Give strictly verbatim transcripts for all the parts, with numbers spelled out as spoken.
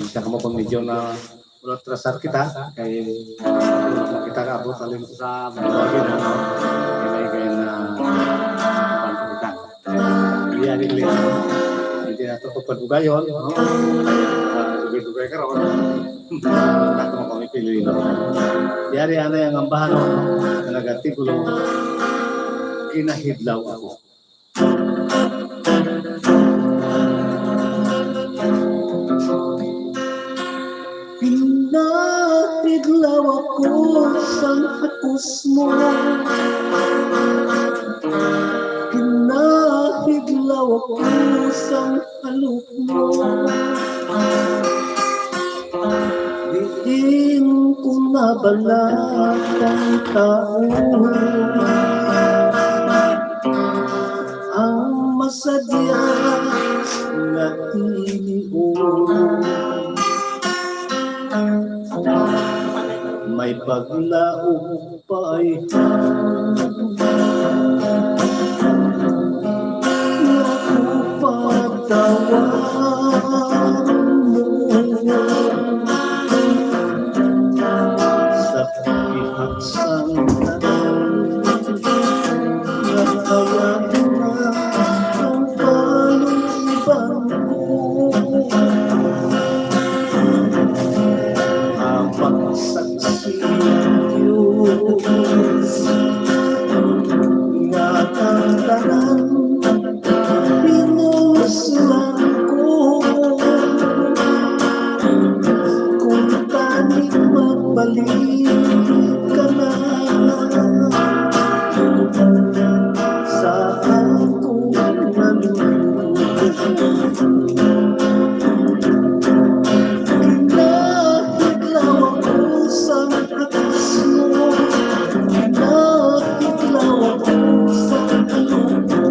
Sa kamo pang medyo na ulat trasar kita, kay kita kaabot halin sa mga bagay na kailangan na pagkulitan. Iya ni Glenn. Hindi na ito pagpadugayon, no? Ah, dugay-dugay ka ron. Tato mo kami pili, no? Yari, ano yung ambahan, no? Na nagatipulo, kinahidlaw ako. Pinahidlaw ako sang hakos mo. Pinahidlaw ako sang halok mo. Diin ko nabalak ang tawo ang masadya nga tinion. May paglaog pa ay nakupatawa mo sa pihak sang tanan. Nagkayat na ang panuliban ko. Ang pagsaksi ang Diyos nga ang tanan pinuslan ko. Kung tani magbalik ka na, saan ko malulog? Kinahidlaw ako sang hakos mo. Kinahidlaw ako sang halok mo.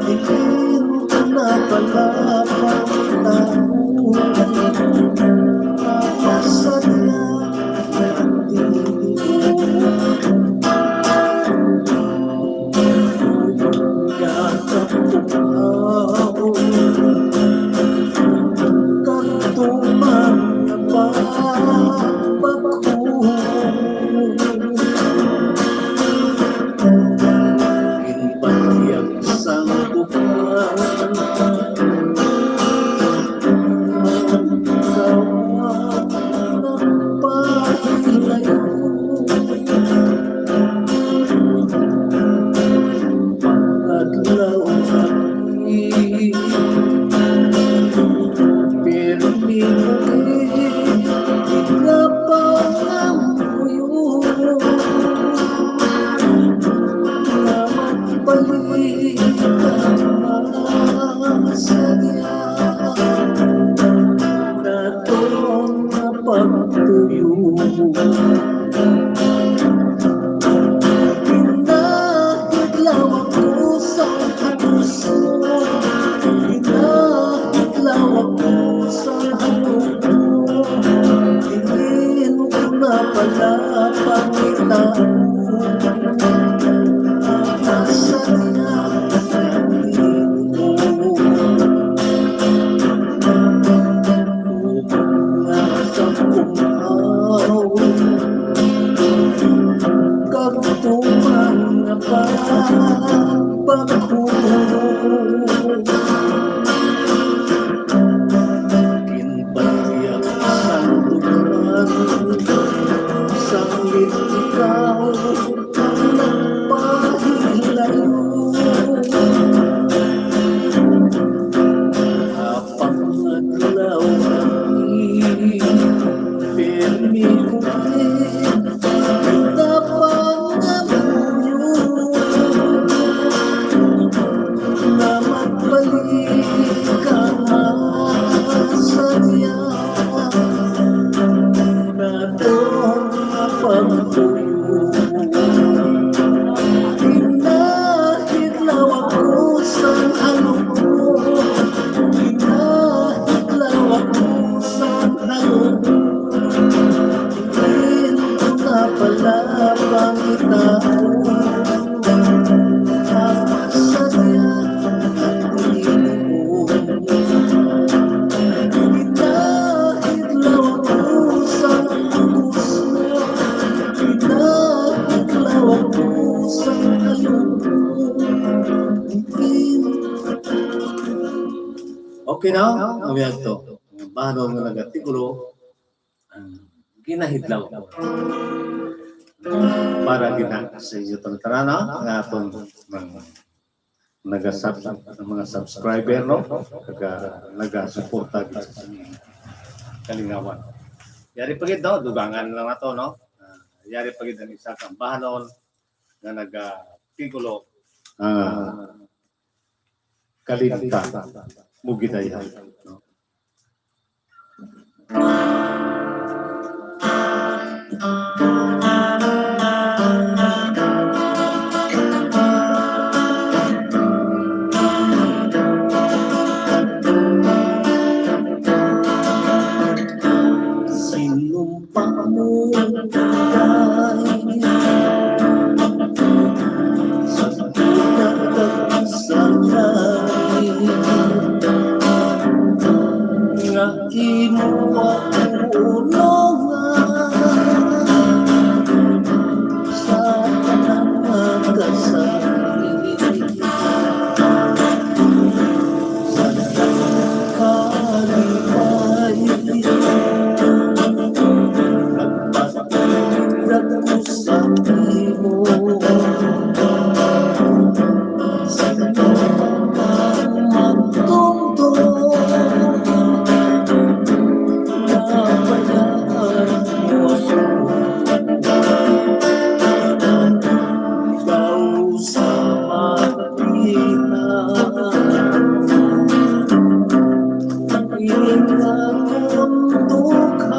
Diin ko nabalak ang tawo ang masadya. Kadto man nga pagbago, ginpatyag sang bukas. Nagpahilayo. Pag-adlaw kami, pirmi kami, ikaw pa ang tuyo. Nga magbalik ka na sa diyan. Naton nga pagtuyo. Pinahidlaw ako sa halos mo. Pinahidlaw ako sa halos mo. Diin ko na pala pangitaon. Ang asa niya, diin ko. Nga sa kumaw, kag tuman nga pagbago. Ginbatyag sang tuman, sanglit ikaw ang nagpahilayo. Apang adlaw kami, pirmi ko kita pangamuyo. Na magbalik ka na sa diyan. Naton nga pagtuyo. Pinahidlaw ako sang halok mo. Pinahidlaw ako sang halok mo. Diin ko Now, ang yadto, ang bahanon nga nagatikulo, ang ginahidlaw ko para gina sa inyo tanan-tanan, no? Nga aton mga nagasub-, ang mga subscriber, no? Kag nagasuporta gid sa inyong kalingawan. Yari pa gid, no? Dugangan lang nato, no? Ah, yari pa gid ang isa ka bahanon nga nagatikulo, ah, Kalimtan Mo Gid Ay, no? Sino pa mo, Day, sa una kag sa langit, nga imo ako unongan sa tanan nga kasakit. Sa kalipay, nagpatulad ko sa imo. Sino ang magtungtong? Nabayaan mo ako. Ikaw sa matihan, ikaw ang dughan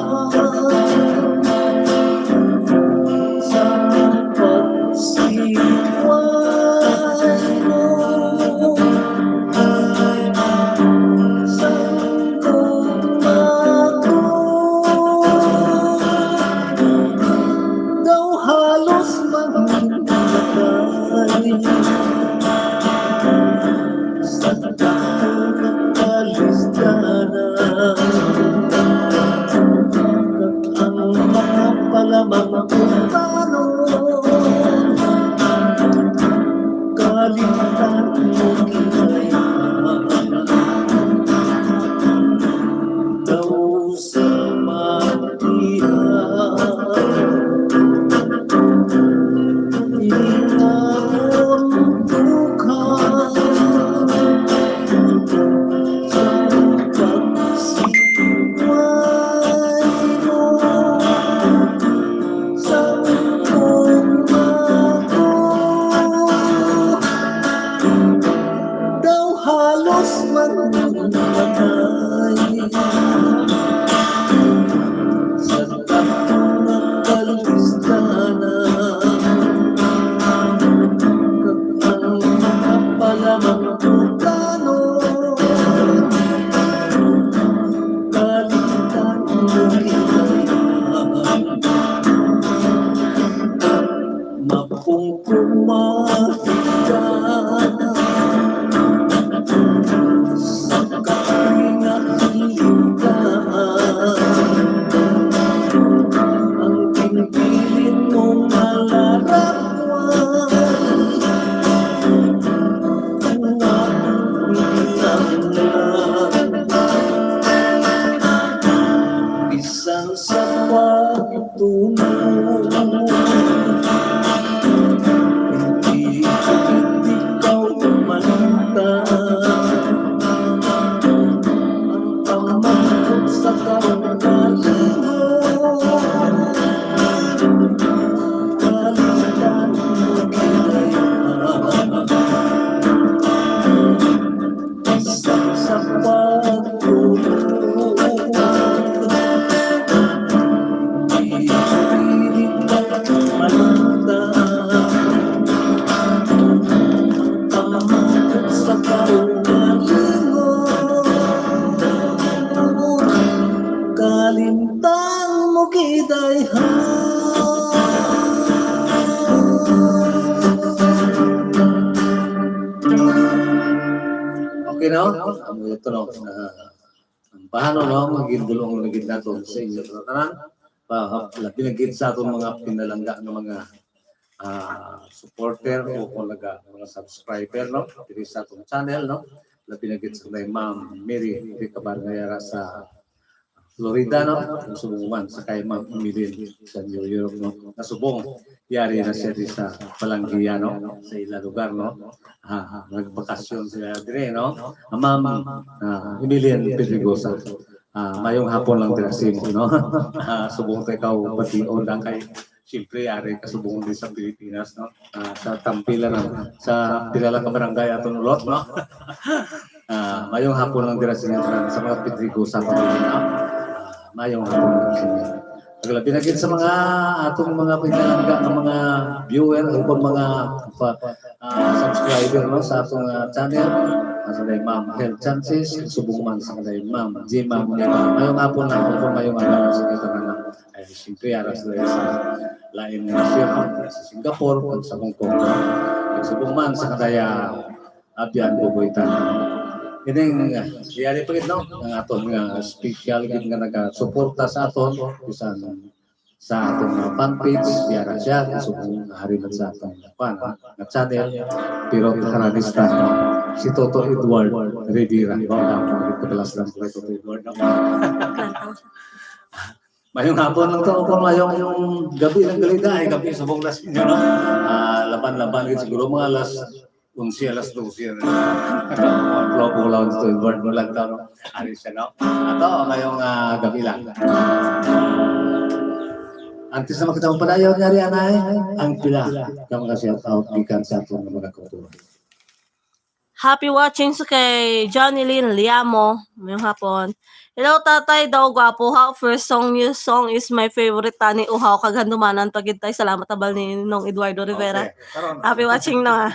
sa pagsiway mo. Sangkot na ako, daw halos mamamatay. Sa dako nga kalisdanan, ang mga palamang pagkanon, kalimtan mo gid ay daw sa matihan. Inamon ko ka sa pagsiway mo. Sangkot na ako, daw halos mamamatay. Sa dako nga kalisdanan, kag ang mga palamang pagkanon, kalimtan mo gid ay mapungko, mahiga sa kahoy nga hilintaan. Ang ginbilin mo nga larawan, nga ang bisan sa pagtulog, hindi ko ikaw malimtan. Ang pamangkot sa kaugalingon, kalimtan mo gid ay sa pagtulog. Di ko pilit pagmanta ang pamangkot sa kaugalingon. Kalimtan mo gid ay ha. Okay na? Amo ito, no? Ah, ang bahanon, no? Magindulong na gid nato sa inyo tanan. Pa, labi na gid sa aton mga pinalangga nga mga, ah, supporter o kung naga, mga subscriber, no? Diri sa atong channel, no? labi na gid sa kay Ma'am Mary Ricabar nga yara sa Florida, no? Ang subong man sa kay Ma'am Emilyn sa New York, no? Nasubong, yari na siya di sa Palangiya, no? Sa ila lugar, no? Ah, nagbakasyon sila dire, no? Ah, Ma'am, ah, Emilyn Pedregosa. Ah, mayong hapon lang dira sa imo, no? Ah, subong ta ikaw, pati lang kay, siyempre, ari ka subong din sa Pilipinas, no? Ah, sa Tampilan, no? Sa pila lang ka barangay aton ulot, no? Ah, mayong hapon lang dira sa inyo tanan, sa mga Pedregosa family, no? Ah, mayong hapon lang sa inyo. Paglabi na gid sa mga atong mga pinalangga nga mga viewer o kung mga pa, ah, subscriber, no, sa atong, ah, channel. Ah, sa kay Ma'am Hel Chances, subong man sa kay Ma'am Jima Munita. Mayong hapon lang, kung mayong hapon sa inyo tanan, no? Ay, siyempre, ara sila sa lain nga nasyon, no? Sa Singapore, kag sa Hong Kong, no? Kag subong man sa kadaya, Abian Bubuitan. Ining, ah, yari pa gid, no? Ang aton nga special gid nga nagasuporta sa aton, bisan sa aton nga fan page, yara siya, kung subong nga hari man sa aton fan, nga channel, pero taga Ranistan, no? Si Toto Edward Rivera, no? Ang kabalas lang ko kay Toto Edward, no? Mayong hapon lang to, kung mayong gabi lang gali na, ay gabi subong na sa inyo, no? Ah, laban-laban gid siguro mga alas onse, alas dose na. Mga club, wala akong storyboard mo lang to, no? Ari siya, no? Ato, mayong, ah, gabi lang. Antes na makita mo padayon, yari, anay, ang pila ka mga shout out gikan sa atong mga kauturan. Happy watching sa kay Johnny Lynn Liamo. Mayong hapon. Hello, Tatay. Daw gwapo ha. First song, new song is my favorite. Tani, uhaw, kag handumanan pa gid tay. Salamat, abal ni Nong Eduardo Rivera. Okay, karon. Happy watching na nga.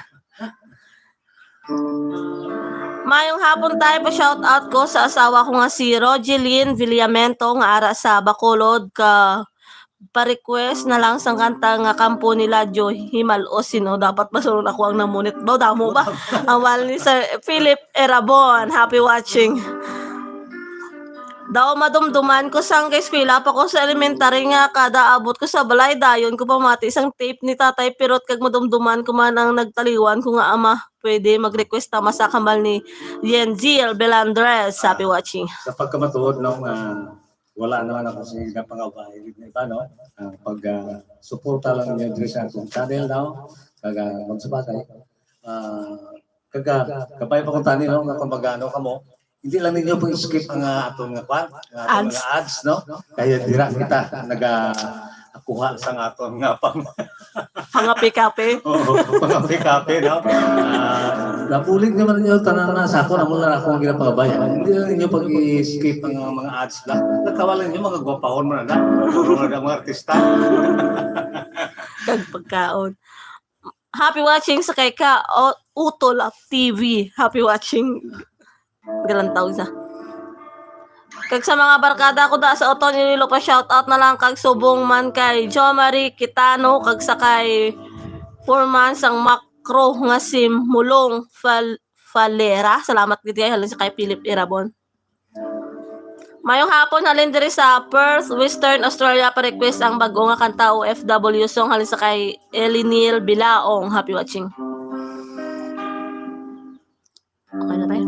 Mayong hapon tayo. Pa-shout out ko sa asawa ko nga si Rogeline Villamiento nga ara sa Bacolod, ka pa-request na lang sang kanta nga Kampo ni Ladyo, Himal-os, sino dapat masunod ako ang namunit. Daw damo ba? Ang mahal ni Sir Philip Erabon. Happy watching. Daw madumduman ko sang kay eskwela pa ko sa elementary nga kada abot ko sa balay, dayon ko pamati sang tape ni Tatay Pirot kag madumduman ko man ang nagtaliwan ko nga ama. Pwede mag-request tama sa kambal ni Yenziel Belandres. Happy watching. Sa pagkamatuod, no, nga wala naman ako sa ginapangabay nga iba, no? Ang pag, ah, suporta lang ninyo diri sa akong channel, no? Kag, ah, kung sa bagay, ah, kag, ah, kabay pa kung tani, no? Nga kung mag-ano ka mo, hindi lang ninyo pag-skip ang, ah, aton nga kwan, ang aton Ads. Nga ads, no? Kaya dira kita naga-, kuha sa aton nga pang Pangapi-kapi. Oo, pangapi-kapi, no? Ah, nabulig naman ninyo tanan na sa akon, amo na akong ginapangabay. Hindi lang ninyo pag-i-skip ang mga ads na. Nagkawala ninyo, mga gwapahon mo na na. Mga, mga artista. Kag pagkaon. Happy watching sa kay ka, o, Utol T V. Happy watching. Galantaw sa. Kag sa mga barkada ko da sa Oton, Iloilo pa, shout out na lang kag subong man kay Jo Marie Kitano kag sa kay foreman sang Makro nga si Mulong Fal-, Falera. Salamat gid kay halin sa kay Philip Irabon. Mayong hapon halin diri sa Perth, Western Australia, pa-request ang bag-o nga kanta O F W song halin sa kay Elinil Bilaong. Happy watching. Okay na tayo?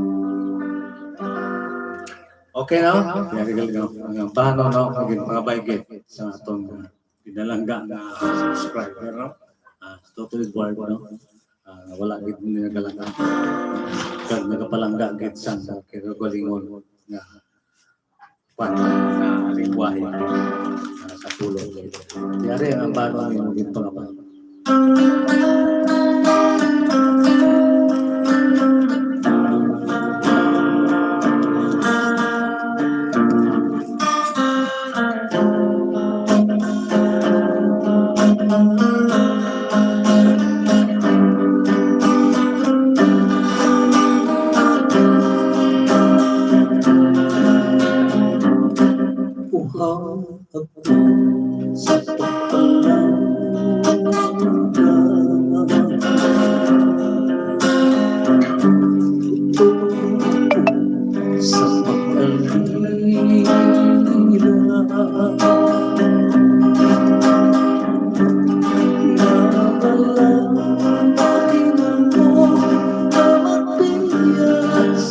Okay na? Very good, no? Ang bano, no? Naging pangabay gid sa atong, uh, pinalangga na subscriber, no? Ah, Toto Eduardo, no? Ah, wala gid ni nagalangga. Kag nagapalangga gid sa kagalingon nga kwan, ah, lingwahe, ah, sa pulong. Yari ang bano ni mo gid pangabay. Uhaw ako sa pagpalangga. Sa pagkalira. Nawala ang pahinang mo na magpiyas.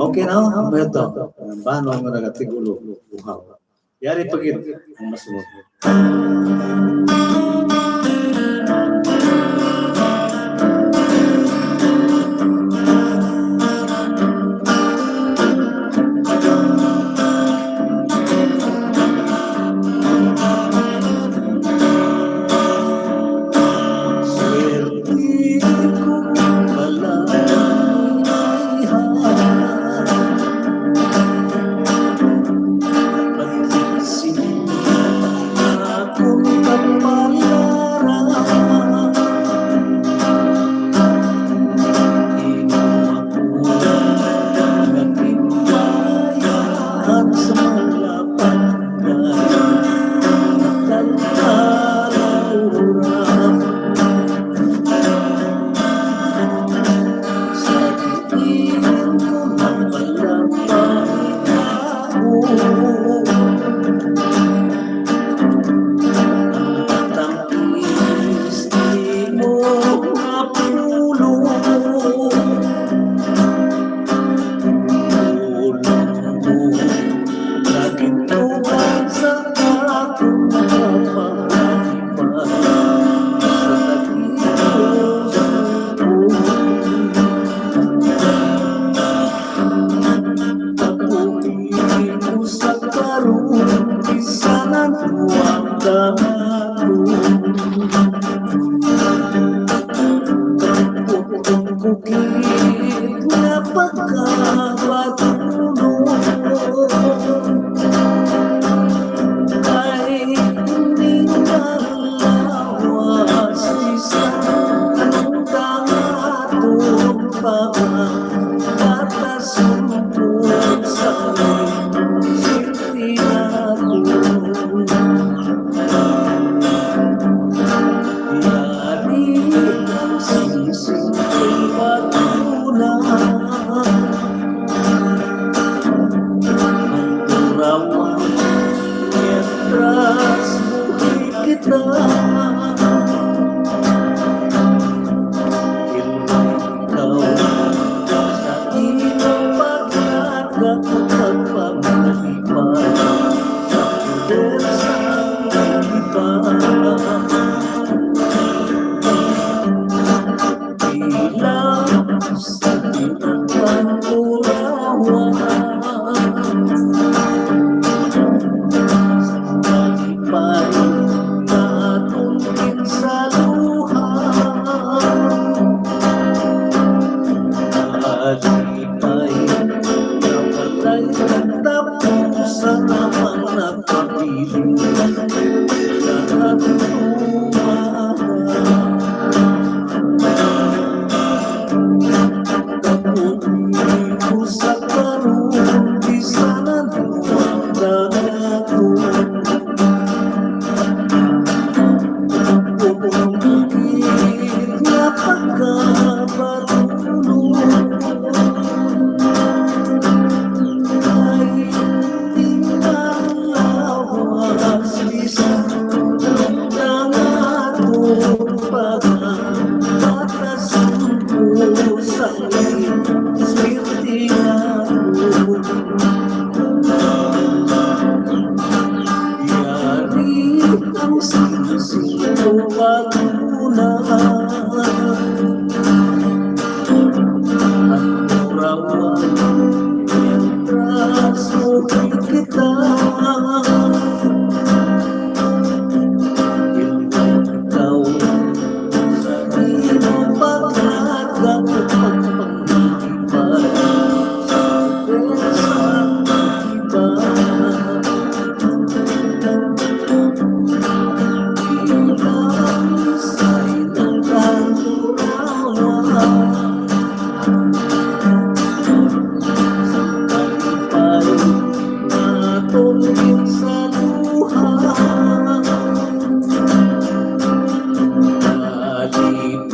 Okay na, ang bato. Ang bano nga nagatigulo, uhaw. Yari pa gid ang masunod.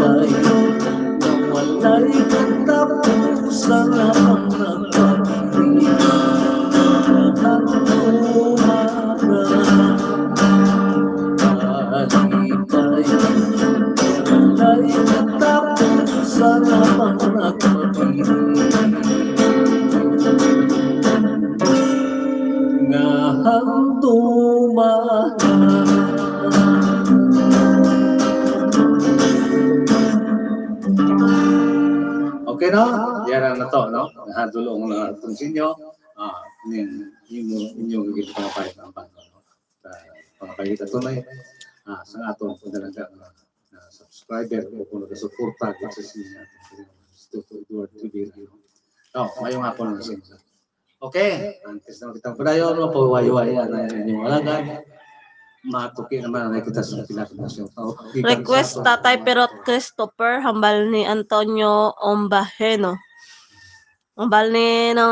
Ay, na walay katapusan ang nagpapili. Ang umaga, alipay, na walay katapusan ang nagpapili. Nga handumanan. Okay, no? Yan na to, no? Nahadulong na itong sinyo. Ah, inyong, inyong, inyong gipangabay ang banda, no? Ah, pangabay kita tunay. Ah, sa atong pagdalangga nga, ah, subscriber o kung nagasuporta dito sa siya, Mister Edward Rivera, no? Oh, mayong hapon na siya. Okay, antes na kita padayon, mapawayway na inyong alagad. Matuki naman na kita sa pila ka shout out. Request, Tatay Perot Christopher, hambal ni Antonio Ombajeno. Hambal ni, no,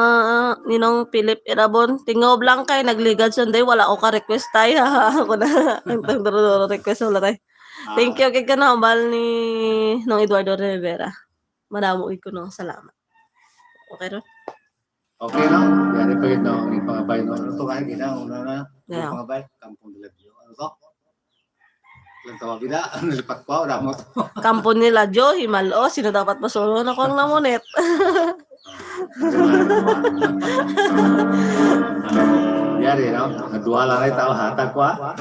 ni Nong Philip Irabon. Tingob lang kay nagligad sunday, wala ko ka request, Tay. Ako na. Ang tang duro-duro request, wala, Tay. Ah. Thank you kay ka na, hambal ni Nong Eduardo Rivera. Madamo gid ko, no, salamat. Okay ron. Okay, no? Yari pa yun, no? Ang pangabay, no? Ano to, kaya gina, una na? Yeah. Ang pangabay, Kampo nila Dio. Ano to? Ilang tawag gina? Nalipat ko, wala mo to. Kampo nila Dio, himalo, sino dapat masulo na ko ang namunit? Yari, no? Ang duha lang ay tao, hatag ko, ha?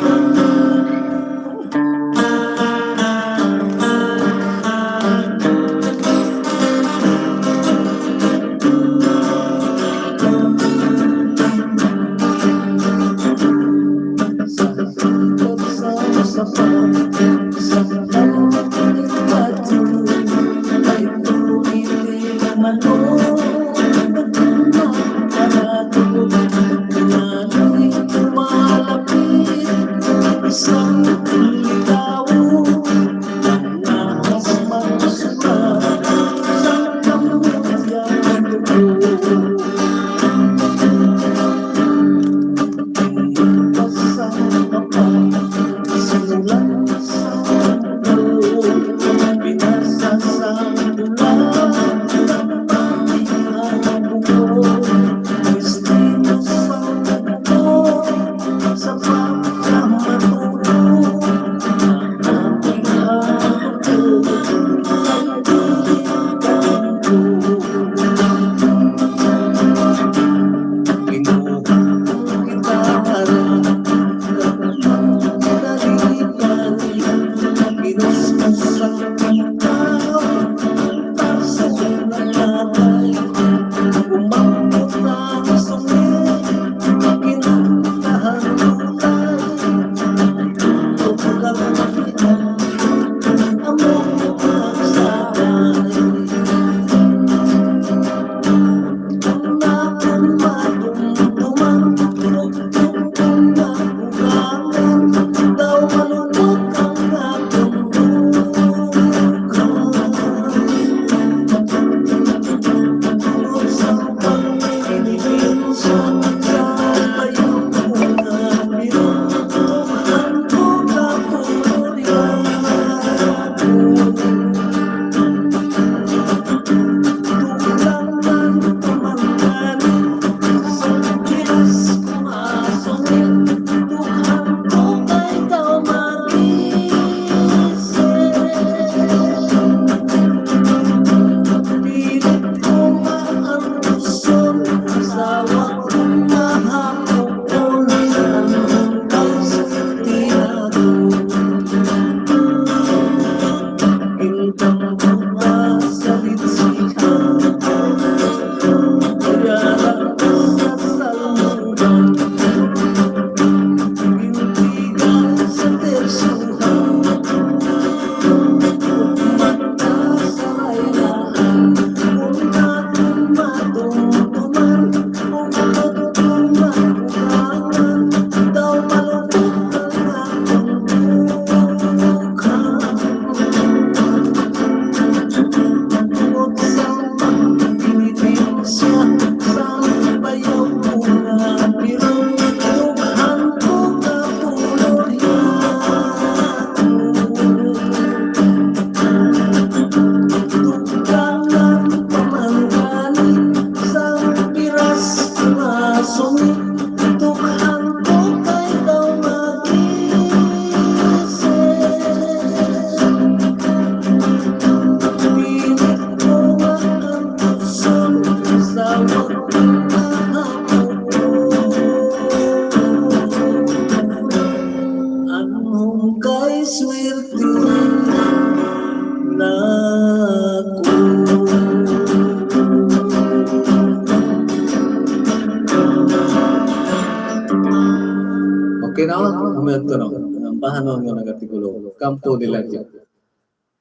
Ito, no? Ang bahanon nga nagatigulo, Kampo de Ladyo.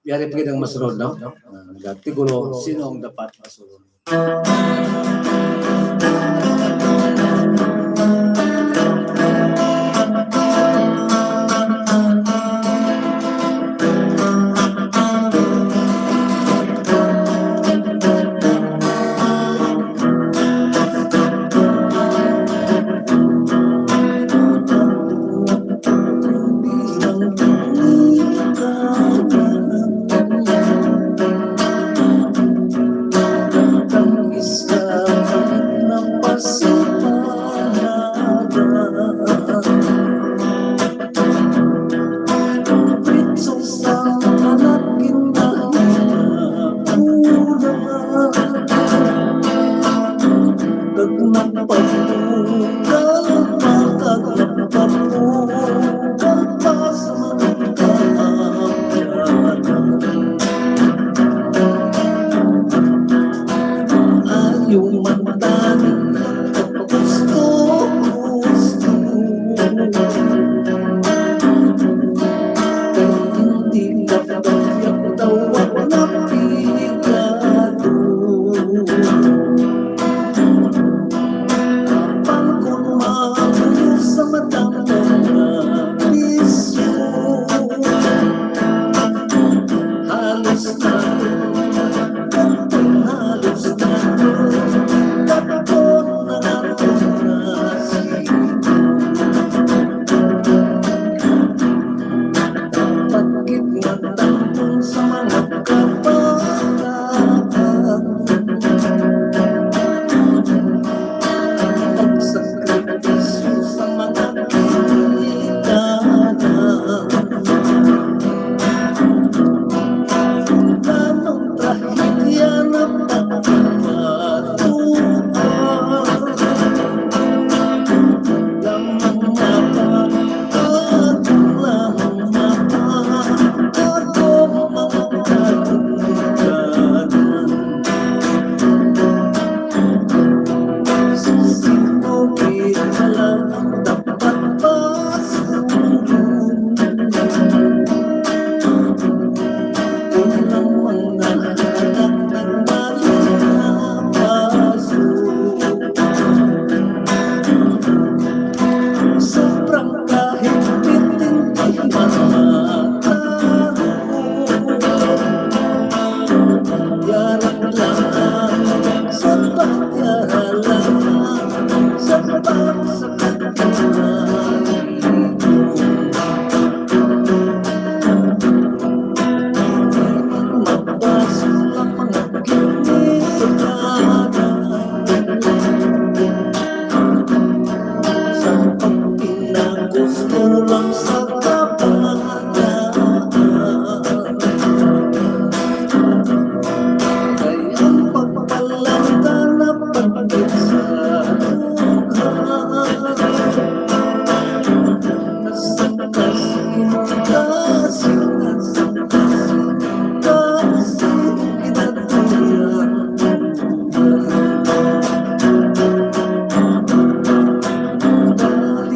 Yari pa gid ang masunod, no? Ah, nagatigulo, sino ang dapat masunod? Ayaw man tani gusto, gusto. Kay hindi ka pagyak tawag na pigado. Apan kung mabuyo sa matang mga bisyo, halos na, halos na, tapon na natin na si Pagkit matangkon sa mga kabataan. Ang pagsakripisyo sa mga ginikanan. Ang trahedya na pagkabatuan. Lamang na ba, lamang na ba, ako mga katungdanan. Sa sinugit na lang ang dapat pasunod. Kung ang mga anak ng mga kapaso, sobrang kahit piting di man mataro. Yarat lang ang sapat, yarat lang ang sapat sa katunayan.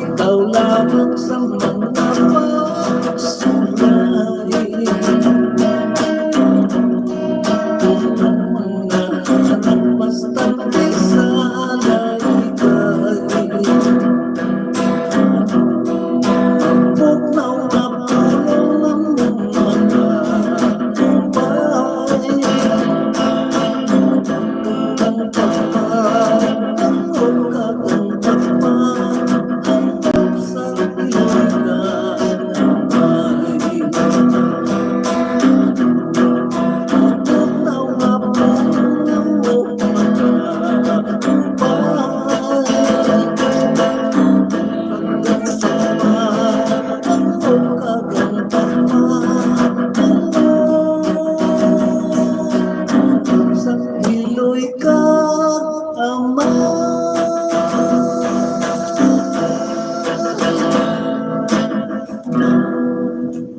Ikaw lamang sa mga pagsulay. Ang mga anak basta may salaykay. Bugnaw na pulong ang mga kumpay. Ang kapal, ang ukab, ang kapal, ang kapsang ilugan.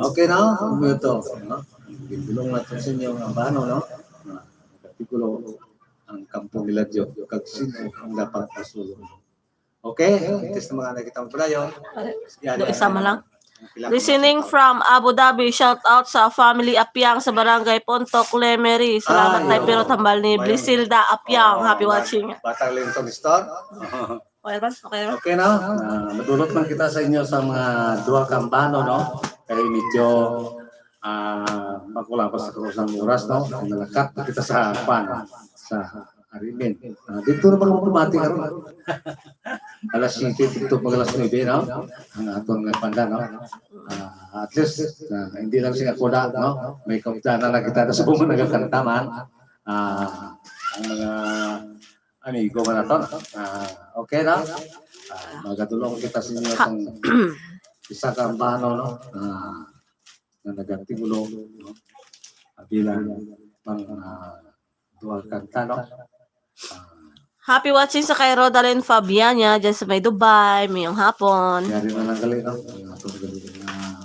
Okay na? Ano ito? No? Gindulong natin sa inyo nga bano, no? Artikulo, ang Kampo de Ladyo, kag sino ang dapat pasulong. Okay, test mga nakita mo pala yun. Pare, Yan, do yan, isa yan. man lang. Ang pila ko Listening na- from Abu Dhabi, shout out sa family Apiang sa Barangay Pontoc, Lemery. Salamat Ay, kay Pirot oo. Hambal ni Mayroon. Blisilda Apiang. Oo, Happy bat-, watching. Batang Linton Store. Okay, man? Okay, man? Okay na. Ah, madulot lang kita sa inyo sa mga duha ka ambano, no? Kay medyo, ah, makulang pa sa kusang oras, no? Nalakat na kita sa pan, sa Arimin. Ah, dito na mga bumati karon. Alas siyete, dito mag alas nuebe, no? Ang aton nga panda, no? Ah, at least, ah, hindi lang siya kuda, no? May kaupdanan na kita sa mga nagakanta man. Ah, ang mga amigo man nato, no? Ah, okay na? Ah, magatulong kita sa inyo sang isa ka ambano, no? Ah, nga nagatibulo, no? Ah, bilang pang, ah, dual kanta, no? Ah, Happy watching sa kay Rodalyn Fabiana dyan sa may Dubai. Mayong hapon. Yari na lang gali, no? Ang atong gali na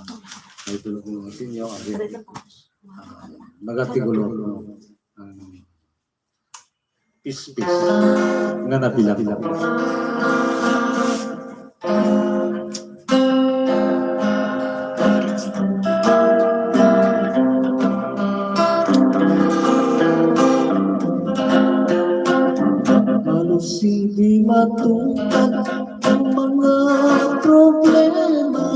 may tulog mo sa inyo. Ang, ah, nagatibulo, no? Ang pispis nga nabilang. Halos hindi matungkad ang mga problema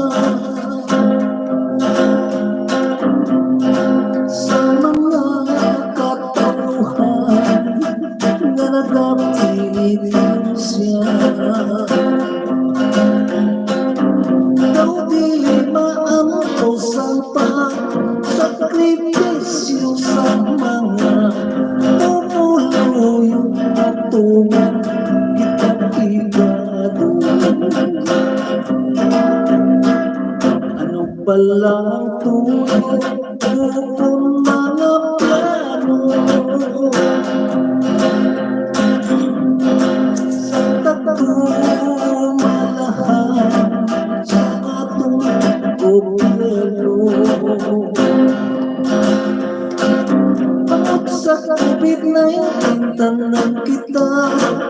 sa mga katawhan nga nagapilitan siya. Daw dili maampo sa pagsakripisyo sa mga pumuluyo nga tuman kita pigado. Ano bala ang tuyo? Bukon mga plano sa pagtumalahan sa atong gobyerno. Tungod sa covid nineteen, tanan kita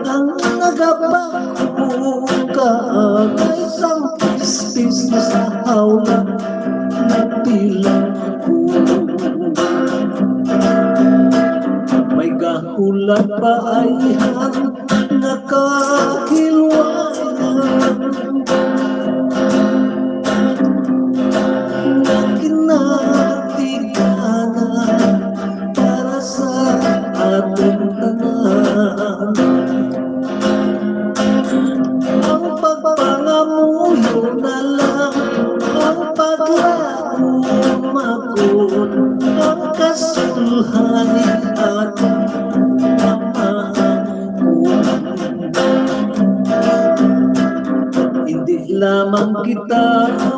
ang nagabago kaagay sang pispis na sa hawla. Nagpila ko. May gahulat pa ay ang nakahilwanan. Nga kinatiganan para sa aton tanan. Ang pagpangamuyo na lang ang paglaom, makon ang kasulhay at pamaangkon. Hindi lamang kita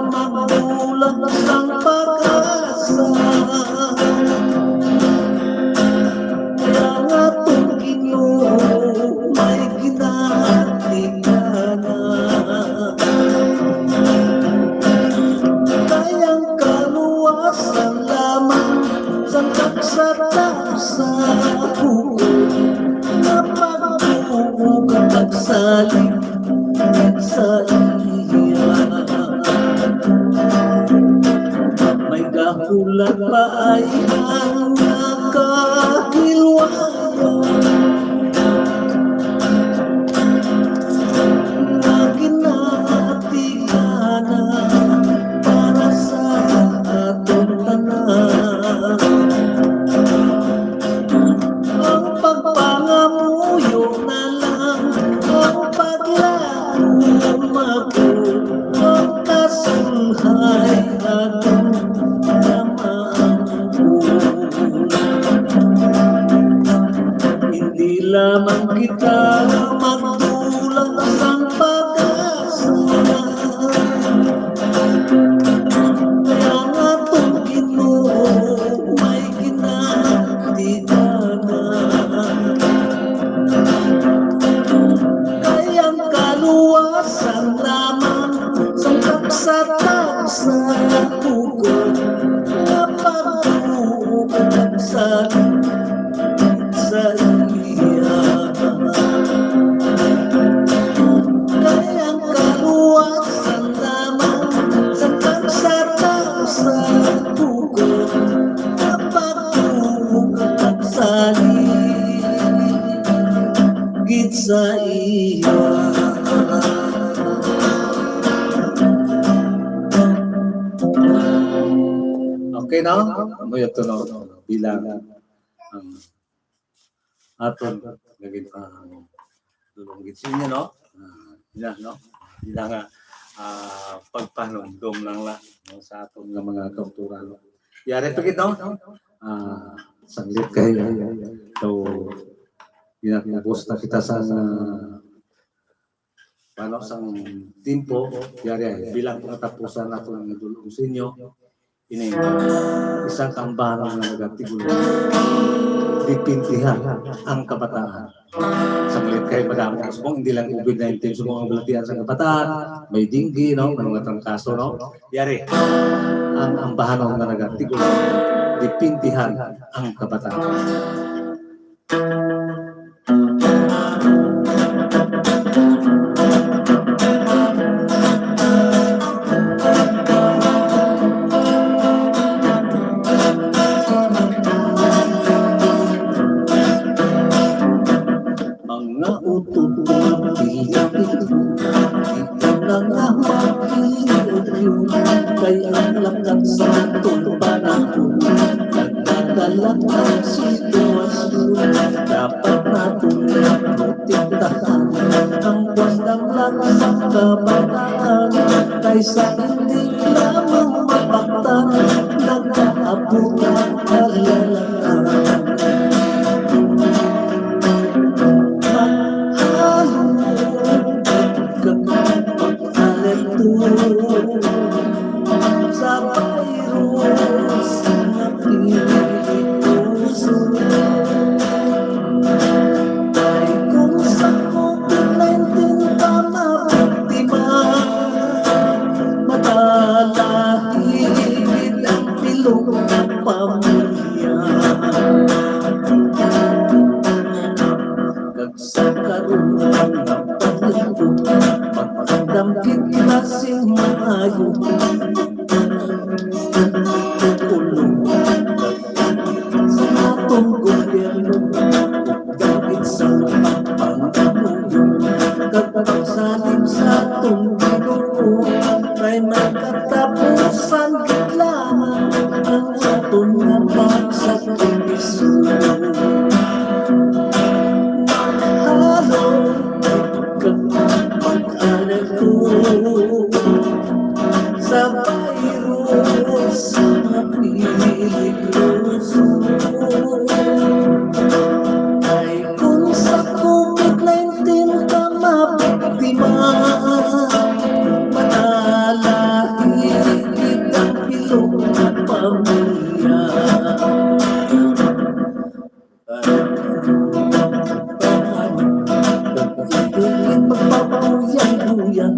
magbulag sang pag-asa. Ang atong Ginoo may ginatiganan. Kay ang kaluwasan lamang sang taksa-taksa hukom nga pagtuo kag pagsalig sa iya. May gahulat pa ay ang nakahilwayon nga ginatiganan para sa aton tanan. Ang pagpangamuyo na lang ang paglaom, ako ang kasulhay aton namaangkon. Hindi lamang kita magbulag sang pag-asa. Kay ang atong Ginoo may ginatiganan. Kay ang kaluwasan lamang sang taksa-taksa hukom nga pagtuo kag sa sa iya. sa iya. Okay na? Amo ito, no? Bilang ang aton lagi, ah, dulong gid sa inyo, no? Ah, ina, no? Ina nga, ah, pagpanumdom lang la, no, sa aton nga mga kauturan, no? Yari pa gid, no? Ah, sanglit kayo. So, ina, ubos na kita sa, ah, paano sang timpo, yari, bilang pangatapusan nato nga dulong sa inyo, ini, isang kaambahan nga nagatigol, dipintihan ang kabataan. Sanglit kay madamo subong, hindi lang COVID nineteen subong ang balatian sa kabataan, may dengue, no, may mga trangkaso, no. Yari, ang ambahanon nga nagatigol, dipintihan ang kabataan. Mga utod nga pilapit, kita na nga mag-iulyo, kay ang lakat sa aton panahon nagdadala ang sitwasyon. Dapat naton protektahan ang pagdanglag sa kabataan, kay sa hindi lamang mapaktan, nag-aabot ang kalalangan. Mahal mo, alerto sa virus nga pilit uso. Ay kung sa COVID nineteen ka mabiktima, madala higit ang bilog nga pamilya. Kag sa karon nga panahon, mag-andam gid kita sing maayo. Tulong sa atong gobyerno, gamit sa pagpangamuyo, kag pagsalig sa atong Ginoo, kay may katapusan gid lamang ang aton nga pagsakripisyo. Mahal mo, kag mag-alerto sa virus nga peligroso. Ay kung sa COVID nineteen ka mabiktima, madala higit ang bilog nga pamilya. Magpapauyan-uyan.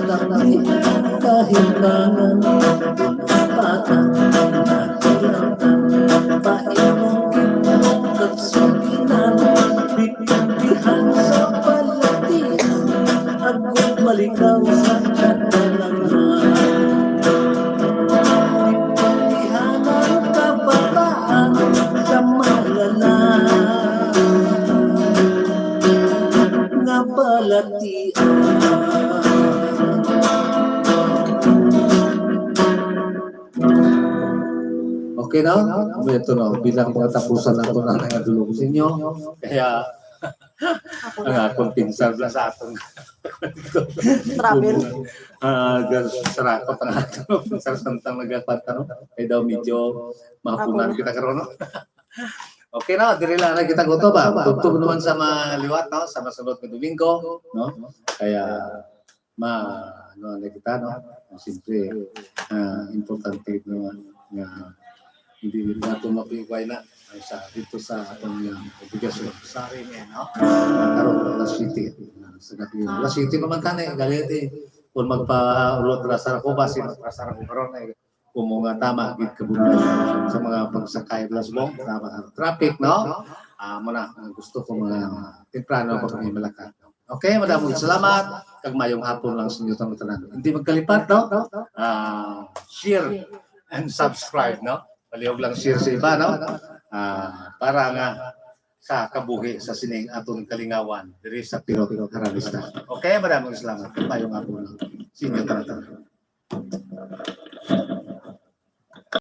Ang kahilangan, bata, paimong itlog kag sulinan, bibihan sa balatian, agud malikaw sa kadalangan. Bibihan ang kabataan sa malala nga balatian. Okay na? Amo ito na, bilang pangatapusan nato na nga dulong sa inyo. Kaya, ang akong pinsar na sa atong travel. Ah, gas-, sarakot ang atong pinsar samtang nagapanta, no? Kay daw medyo mahapunan kita karon, no? Okay na, diri lang na kita guto ba? Tubtob naman sa mga liwat, no? Sa masunod nga Domingo, no? Kaya, ma-, ano na kita, no? Siyempre, ah, importante, no, nga hindi nato mapiugay na ang sa, dito sa atong, ah, obligasyon. Sorry, man, no? Karon, alas siyete. Ah, sa gabi, alas siyete pa man tani, galit eh. Kung magpa-ulot ra sa ako, basi magpasar ako karon, eh. Kung mo nga tama, gid kabunal sa mga pagsakay, alas bong, tama ang traffic, no? Ah, muna, ang gusto ko mga temprano pa kami malakat. Okay, madamong salamat. Kag mayong hapon lang sa inyo tanan. Hindi magkalipat, no? Ah, share and subscribe, no? Palihog lang share sa iba, no? ah, para nga sa kabuhi sa sining aton kalingawan diri sa Pirot Haralista. Okay, maraming salamat. Tayo nga po sa inyo tanan.